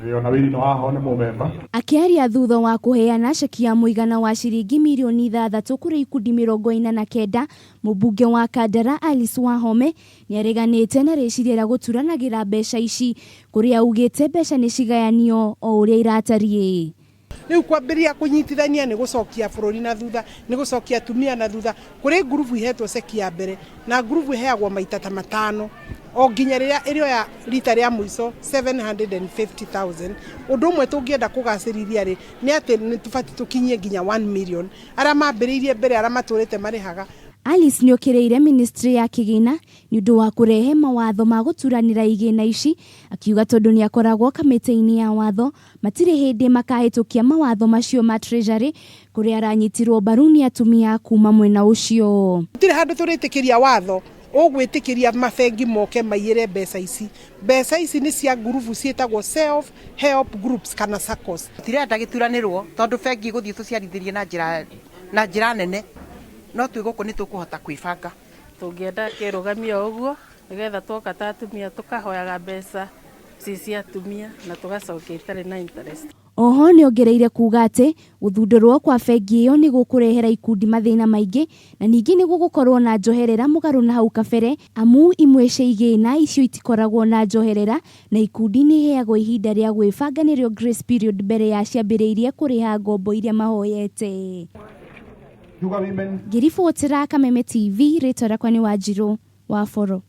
Ona wĩri no haha nĩ mũmemba. Akĩaria thutha wa kũheana ceki ya mũigana wa ciringi mirioni 6 kũrĩ ikundi 49, mũmbunge wa Kandara Alice Wahome nĩareganĩte na rĩciria rĩa gũturanagĩra mbeca ici kũrĩa augĩte mbeca nĩcigayanio o ũrĩa iratariĩ. Rĩu kwambĩrĩria kũnyitithania nĩ gũcokia bũrũri na thutha, nĩ gũcokia atumia na thutha. Kũrĩ ngurubu ihetwo ceki ya mbere na ngurubu ĩheagwo maita ta matano o nginya rĩrĩa ĩrĩoya rita rĩa mũico 750,000. Ũndũ ũmwe tũngĩenda kũgacĩrithia rĩ, nĩ atĩ nĩ tũbatiĩ tũkinyie nginya 1 million. Arĩa mambĩrĩirie mbere arĩa matũrĩte marĩhaga. Alice nĩokĩrĩire ministry ya kĩgĩna nĩũndũ wa kũrehe mawatho ma gũturanĩra igĩna ici, akiuga tondũ nĩakoragwo kamĩtĩ-inĩ ya watho matirĩ hĩndĩ makahĩtũkia mawatho macio ma Treasury kũrĩa aranyitirwo mbaru nĩ atumia kuma mwena ũcio. Gũtirĩ handũ tũrĩtĩkĩria watho ũgwĩtĩkĩria mabengi moke maiyĩre mbeca ici. Mbeca ici nĩ cia ngurubu ciĩtagwo self help groups kana SACCOs. Tirenda gĩturanĩrwo tondũ bengi ĩgũthiĩ tũciarithĩrie na njĩra na njĩra nene no twĩ gũkũ nĩ tũkũhota kwĩbanga. Tũngĩenda kĩrũgamio o ũguo nĩgetha twoka ta atumia tũkahoyaga mbeca ci cia atumia na tũgacokia itarĩ na interest. Oho nĩongereire kuga atĩ gũthundũrwo kwa bengi ĩyo nĩ gũkũrehera ikundi mathĩna maingĩ na ningĩ nĩ gũgũkorwo na njoherera mũgarũ na hau kabere amu imwe cia igĩna icio itikoragwo na njoherera na ikundi nĩ iheagwo ihinda rĩa gwĩbanga nĩrĩo grace period mbere ya ciambĩrĩirie kũrĩha ngombo iria mahoyete. Ngĩribotera Kameme TV, rĩtwa rĩakwa nĩ Wanjirũ wa Boro.